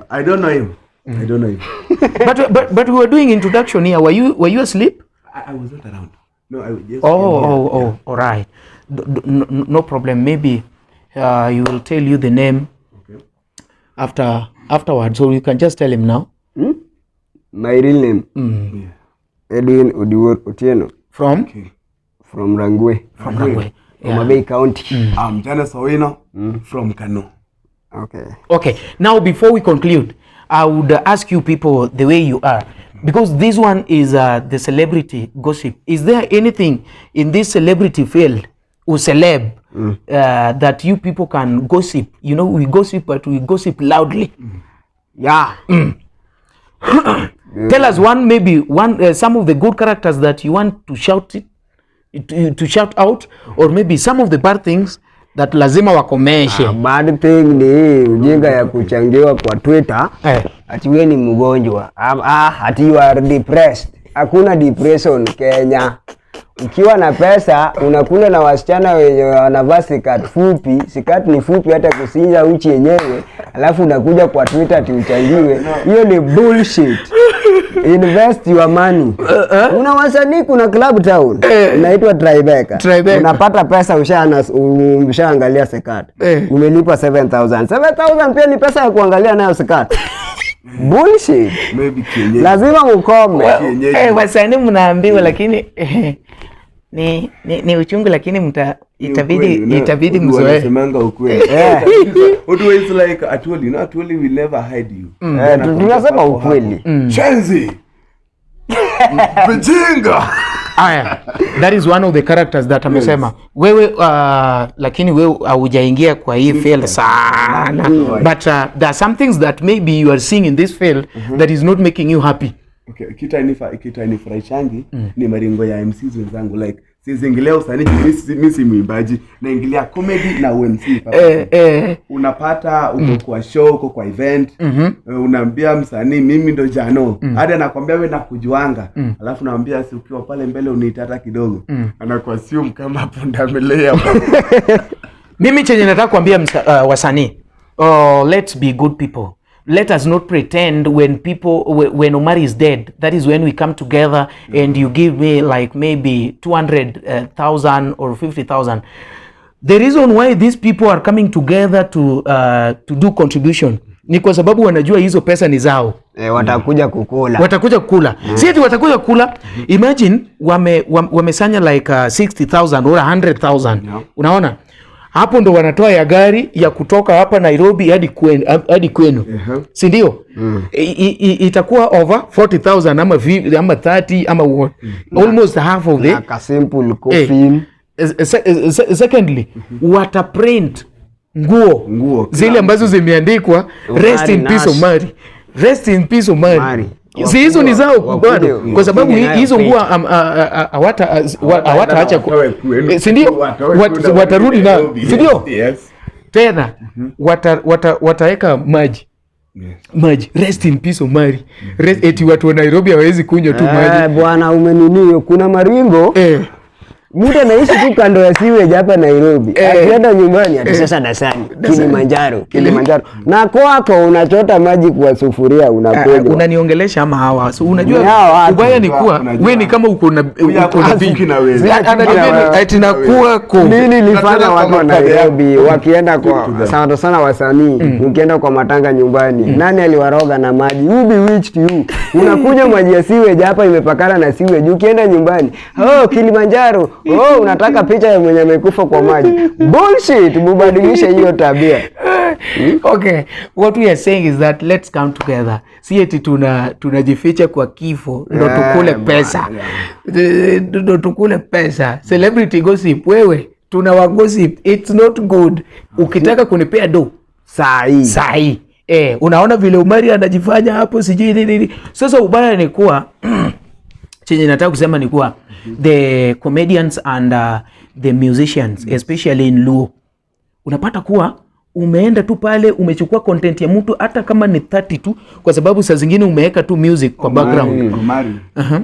I don't know him. I don't know him. But we were doing introduction here. Were you asleep? I was not around. No, I just. Oh, all right. No problem. Maybe he will tell you the name. Okay. Afterwards, so you can just tell him now. My real name. Yeah. Edwin Oduor Otieno. From? Okay. From Rangwe. From Rangwe. Yeah. From Bay County. I'm Janice Owino from Kano. Okay. Okay. Now, before we conclude, I would ask you people the way you are, because this one is the celebrity gossip. Is there anything in this celebrity field or celeb that you people can gossip? You know, we gossip, but we gossip loudly. Yeah. Tell us one, maybe one, some of the good characters that you want to shout it. To shout out, or maybe some of the bad things that lazima wakomeshe. Bad thing ni ujinga ya kuchangiwa kwa Twitter. Ati wewe ni mgonjwa. Ati you are depressed. Hakuna depression Kenya. Ukiwa na pesa unakula na wasichana wenye wanavaa skirt fupi, skirt ni fupi hata kusinja uchi yenyewe, alafu unakuja kwa Twitter ati uchangiwe. Hiyo ni bullshit. Invest your money. Una wasanii, kuna club town inaitwa Tribeca. Unapata pesa ushaangalia skirt. Umelipa 7,000. 7,000 pia ni pesa ya kuangalia nayo skirt. Bullshit. Maybe kienyeji. Lazima ukome. Wasanii mnaambiwa lakini ni uchungu, lakini itabidi mzoee. Wanasemanga ukweli. Otherwise is like Atwoli, you know, Atwoli will never hide you. Tunasema ukweli. Chenzi. Bijinga. Aya, that is one of the characters that amesema. Wewe lakini wewe haujaingia kwa hii field sana. But there are some things that maybe you are seeing in this field that is not making you happy. Okay, kitu hainifurahishangi ni maringo ya MCs wenzangu, like sizingilia usanii juu mi si mwimbaji, naingilia comedy na uMC. Unapata uko kwa show, uko kwa event, unaambia msanii, "Mimi ndo Jano," hadi anakwambia, "We nakujuanga." Alafu naambia, "Si ukiwa pale mbele uniita hata kidogo?" Anakuassume kama pundamilia. Mimi chenye nataka kuambia wasanii, let's be good people. Let us not pretend when people when Omari is dead, that is when we come together and you give me like maybe 200,000 or 50,000. The reason why these people are coming together to do contribution ni kwa sababu wanajua hizo pesa ni zao. Eh, watakuja kukula. Watakuja kula. Si ati watakuja kula. Imagine wamesanya like 60,000 or 100,000. Unaona, hapo ndo wanatoa ya gari ya kutoka hapa Nairobi hadi kwenu, si ndio? Itakuwa over 40,000 ama ama 30 ama what, almost half of the Na ka simple coffin. Secondly, wataprint nguo, Nguo, kila zile ambazo zimeandikwa "Rest in Omari peace Nash. Omari, rest in peace Omari." Omari. Si hizo ni zao Wakuje- bado, kwa sababu wakuje nayo hizo print. nguo hawataacha Watoe kwenu. Si ndio? Watoe kwenu. Watarudi nayo, Nairobi. si ndio? Yes. Tena wataweka maji, maji "Rest in peace Omari." Eti watu wa Nairobi hawawezi kunywa tu maji. Eh, bwana, umeninio kuna maringo. Mtu anaishi tu kando ya sewage hapa Nairobi. Akienda nyumbani ati sasa Dasani, Kilimanjaro, Kilimanjaro. Na kwako unachota maji kwa sufuria unakunywa. Unaniongelesha ama hawa? So, unajua Ni hawa watu. ubaya ni kuwa Unajua. we ni kama uko na uko na Chuki beef. na wewe. Sina chuki na Ananiambia wewe. ati nakuwa ko Nini ilifanya Tunataka watu wa kwa matanga Nairobi yako. wakienda To kwa them. sana sana wasanii, ukienda kwa matanga nyumbani, nani aliwaroga na maji? Who bewitched you? Unakunywa maji ya sewage hapa imepakana na sewage, ukienda nyumbani, "Oh, Kilimanjaro, oh," unataka picha ya mwenye amekufa kwa maji. Bullshit, mubadilishe hiyo tabia. Okay, what we are saying is that let's come together. Si eti tunajificha kwa kifo ndo tukule pesa. Ndo tukule pesa. Celebrity gossip, wewe tuna gossip, it's not good. Ukitaka kunipea do Saa hii. Sahi. Unaona vile Umari anajifanya hapo, sijui nini nini. Sasa ubaya ni kuwa, chenye nataka kusema ni kuwa the comedians and the musicians, especially in Luo, unapata kuwa umeenda tu pale umechukua content ya mtu hata kama ni 30 tu, kwa sababu saa zingine umeweka tu music kwa background. Omari.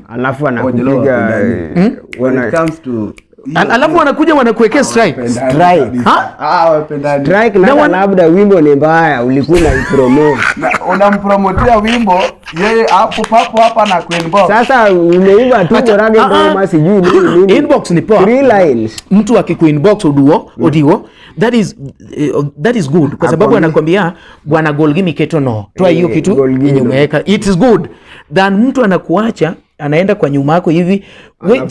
Alafu Wajelo anakupiga wapendani. When it comes to Alafu wanakuja wanakuwekea strike. Strike. Ha? Ah, wapendani. Strike na labda wimbo ni mbaya, ulikuwa unaipromote. Na unampromotia wimbo, yeye hapo papo hapa na kuinbox. Sasa umeimba tu Morage Ah, ah. ngoma sijui nini nini. Inbox ni poa. Three lines. Mtu akikuinbox Oduo, Odiwo, that is good kwa sababu anakwambia, "Bwana, gol gimi keto no, toa hiyo Eh, kitu gol yenye gino. umeweka." It is good than mtu anakuacha anaenda kwa nyuma yako hivi, we,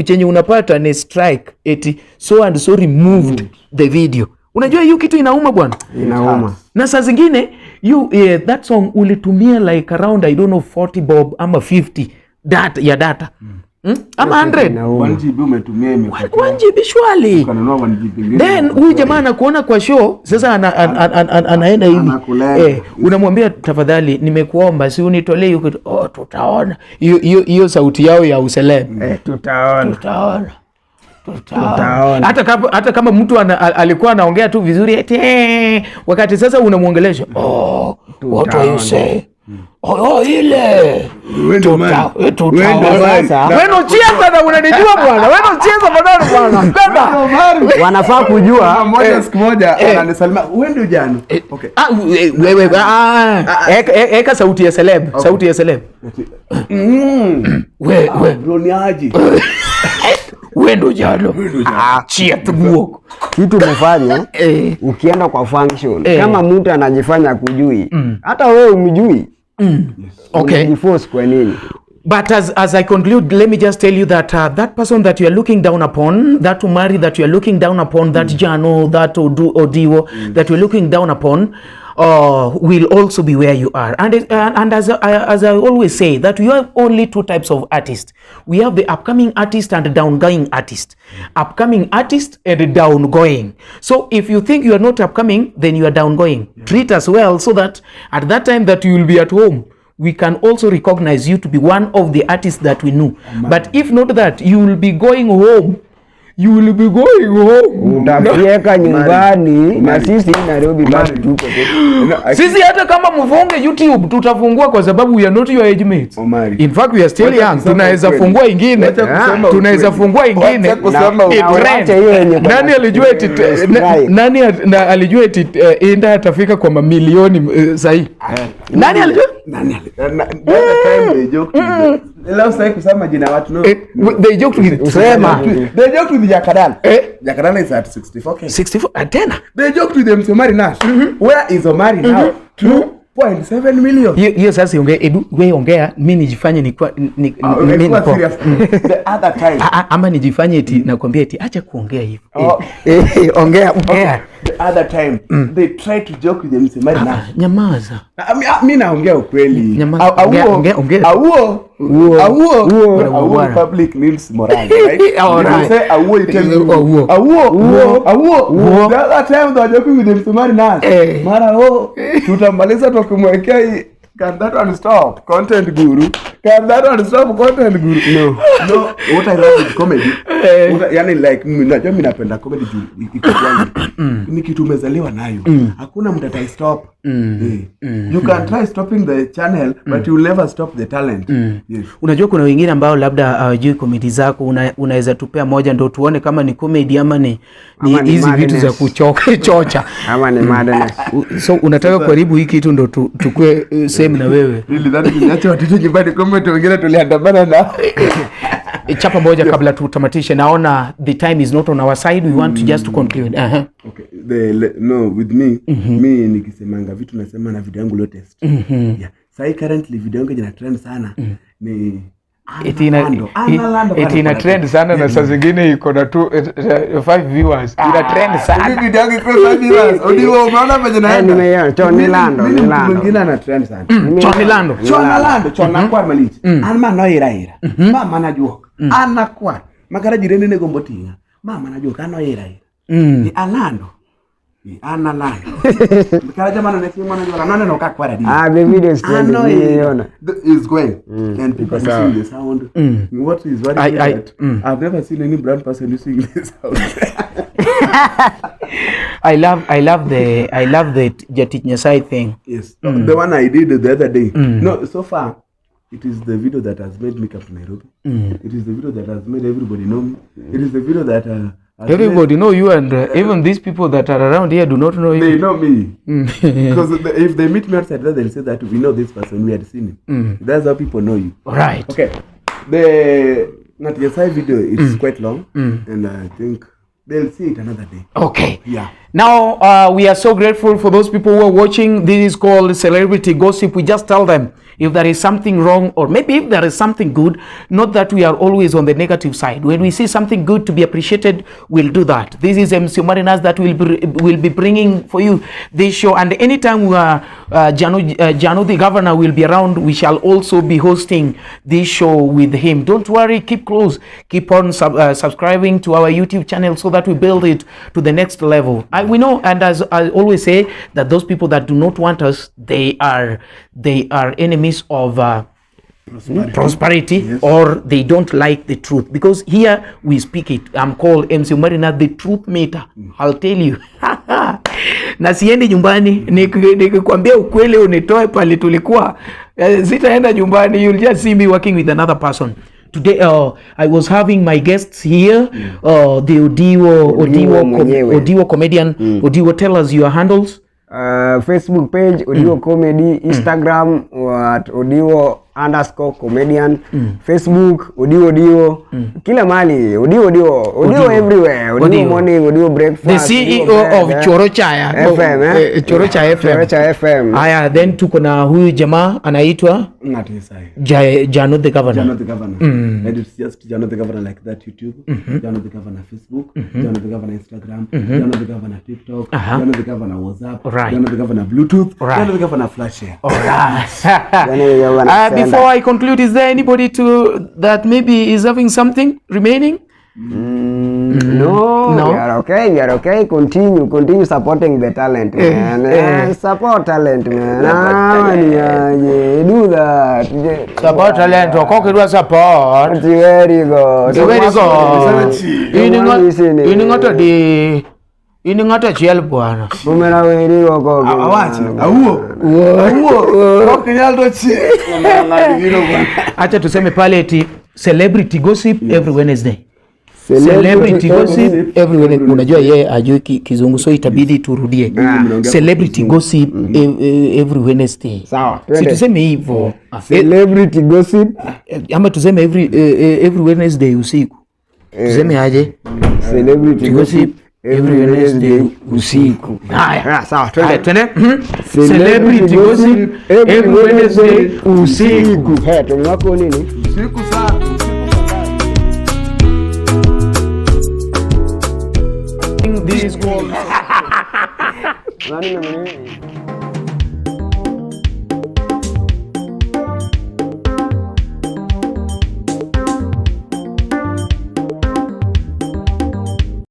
chenye unapata ni strike eti so and so removed the video. Unajua hiyo kitu inauma, bwana. Inauma. Na saa zingine you, that song ulitumia like around, I don't know, 40 bob ama 50 data ya data, Ama 100. Inauma. 1 GB umetumia imepotea. 1 GB shwali. Ukanunua 1 GB ingine. Then huyu jamaa anakuona kwa show sasa anaenda hivi. Anakulenga. Unamwambia, "Tafadhali nimekuomba, si unitolee hiyo kitu." "Oh, tutaona." Hiyo sauti yao ya uceleb. Eh, tutaona. Tutaona. Tutaona. Tutaona. Hata kama mtu alikuwa anaongea tu vizuri eti wakati sasa unamwongelesha, "Oh, what are you say? Oh, ile Wewe ndio man. Tutaona." Wewe ndio man. Sasa- Wewe unacheza na unanijua, bwana. Wewe unacheza maneno, bwana. Kwenda. Wanafaa kujua. Mmoja siku moja ananisalimia, "Wewe ndio Jano." Okay. Ah, wewe, eka sauti ya celeb, sauti ya celeb. We Bro, ni aje? We ndo Jalo. Ah, chia tuguok. Kitu mfanye, ukienda kwa function, kama mtu anajifanya kujui, hata wewe umjui, unajiforce kwa nini? But as I conclude, let me just tell you that that person that you are looking down upon, that Umari that you are looking down upon, that Jano, that Odiwo that you're looking down upon, will also be where you are. And as I always say, that we have only two types of artists. We have the upcoming artist and the downgoing artist. Upcoming artist and downgoing. So if you think you are not upcoming, then you are downgoing. Treat us well so that at that time that you will be at home, we can also recognize you to be one of the artists that we knew. But if not that, you will be going home. You will be going home. Utafieka nyumbani na Omari. sisi Nairobi bado tuko tu. No, Sisi hata kama mfunge YouTube tutafungua kwa sababu we are not your age mates. Omari. In fact we are still Wacha young. kusema Tunaweza ukweli. fungua ingine. Wacha kusema Tunaweza ukweli. fungua ingine. Wacha kusema It ukweli. trend. Wacha hiyo yenye kwa- Nani alijua eti Strike. nani alijua eti Inda atafika kwa mamilioni sahi? Nani alijua? Nani the other time they joked with the- Leo sasa kusema jina watu no. They joked with Sema. They joked with Jakadala. Eh? Jakadala is at 64K. 64 tena. They joked with MC Omari Nash. Where is Omari now? 2.7 million. Hiyo sasa ongea, ebu wewe ongea, mimi nijifanye ni kwa ni, Ah, mimi ilikuwa niko- serious. The other time. Ama nijifanye eti nakwambia eti acha kuongea hivyo. Oh, Ongea. Ongea. the other time they tried to joke with MC Omari Nash. Nyamaza. Mi naongea ukweli. Nyamaza. Ongea, ongea, ongea. Awuo. Uo. Awuo. Uo. Awuo public needs morale, right? All If you right. say awuo, you tell me. Awuo. Awuo. Awuo. The other time they were joking with MC Omari Nash. Eh. Mara oh, tutamaliza tukimwekea hii. Can that one stop? Content guru. Can that one stop content guru? No. No, what I love with comedy. Yani like mimi najua mimi napenda comedy juu iko kwangu. Ni kitu umezaliwa nayo. Hakuna mtu atai stop. You can try stopping the channel but you will never stop the talent. Yes. Unajua kuna wengine ambao labda hawajui komedi zako, unaweza tupea moja ndo tuone kama ni komedi ama ni Ama ni hizi vitu za madness. kuchoka chocha. Ama ni madness. So unataka kuharibu hii kitu ndo tukue same na wewe. Nilidhani tuliacha watoto nyumbani kumbe tu wengine tuliandamana na. Chapa moja kabla tutamatishe, naona the time is not on our side, we want to just to conclude. Okay, no with me mi nikisemanga vitu nasema na video yangu latest. Yeah. Sahi currently video yangu ina trend sana ni Eti ina, eti ina trend sana na saa zingine iko na 5 viewers. Ina trend sana. Hivi video yangu iko 5 viewers. Odiwo umeona venye naenda? Nimeiona. Choni Lando, Mimi ni mtu Lando. mwingine ana trend sana. Choni Lando. Chona lando, chona kwar malich. An ma noira ira. Ma mana juok. An akwar. Makata jirende ne gombo ting'a. Ma mana juok, an oira ira. Ni alando. Ni an alando. Kata jamano ne timo na juok, noneno ka kwar adi. Ah, the video is trending. Ano Nimeiona. Is going. And people are using the sound. What is very weird, I've never seen any brown person using the sound. I love the Jatich Nyasaye thing. Yes. The one I did the other day. No, so far it is the video that has made me come to Nairobi. It is the video that has made everybody know me. It is the video that has Everybody know you, and even these people that are around here do not know made, they you. know me. Because if they meet me outside there, they'll say that we know this person, we had seen him. That's how people know you. Right. Okay. The Nyasaye video is quite long, and I think they'll see it another day. Okay. Yeah. Now, we are so grateful for those people who are watching. This is called Celebrity Gossip. We just tell them if there is something wrong, or maybe if there is something good, not that we are always on the negative side. When we see something good to be appreciated, we'll do that. This is MC Marinas that will be bringing for you this show. And anytime we are, Janu the governor will be around, we shall also be hosting this show with him. Don't worry, keep close, keep on subscribing to our YouTube channel so that we build it to the next level. We know, and as I always say, that those people that do not want us, they are enemies of prosperity, Yes. or they don't like the truth, because here we speak it. I'm called MC Marina, the truth meter. I'll tell you. Na siendi nyumbani nikikwambia ukweli unitoe pale tulikuwa, sitaenda nyumbani. You'll just see me working with another person. Today I was having my guests here, the Odiwo comedian. Odiwo, tell us your handles. Facebook page Odiwo Comedy, Instagram at Odiwo underscore comedian. Facebook Odiwo Odiwo. Kila mahali Odiwo Odiwo. Odiwo everywhere. Odiwo Odiwo. morning, Odiwo breakfast. The Odiwo CEO bread, of eh. Chorochaya FM, eh? Chorocha FM. Chorocha FM. Haya, then tuko na huyu jamaa anaitwa Ng'ato Isai. Jano the Governor. Jano the Governor. And it's just Jano the Governor like that YouTube, Jano the Governor Facebook, Jano the Governor Instagram, Jano the Governor TikTok, Jano the Governor WhatsApp, Right. Jano the Governor Bluetooth, Right. Jano the Governor Flash Share. Alright. Jano the Governor Sender. Before I conclude, is there anybody to that maybe is having something remaining? No, No. we are okay, we are okay. Continue supporting the talent, man. Support talent, man. Ah, yeah, do that. Support talent, okokirwa support. It's very good. Very good. Ini Ini ng'ato di ini ng'ato achiel bwana. Bumera weri woko. Awachi, awuo. Awuo. Ok inyal to chieng'. Ng'ato biro bwana. Acha tuseme pale eti celebrity gossip every Wednesday. Celebrity gossip every Wednesday. Unajua yeye ajui Kizungu so itabidi turudie. Mnaongea Celebrity gossip every Wednesday. Sawa, Si twende. tuseme hivyo. Celebrity gossip. Ama tuseme every Wednesday usiku. Tuseme aje? Celebrity Gossip every Wednesday usiku. Haya. Ah, sawa, Haya, twende. twende. Celebrity gossip every Wednesday usiku. Hey, tumwako nini? Usiku saa. This Nani nini?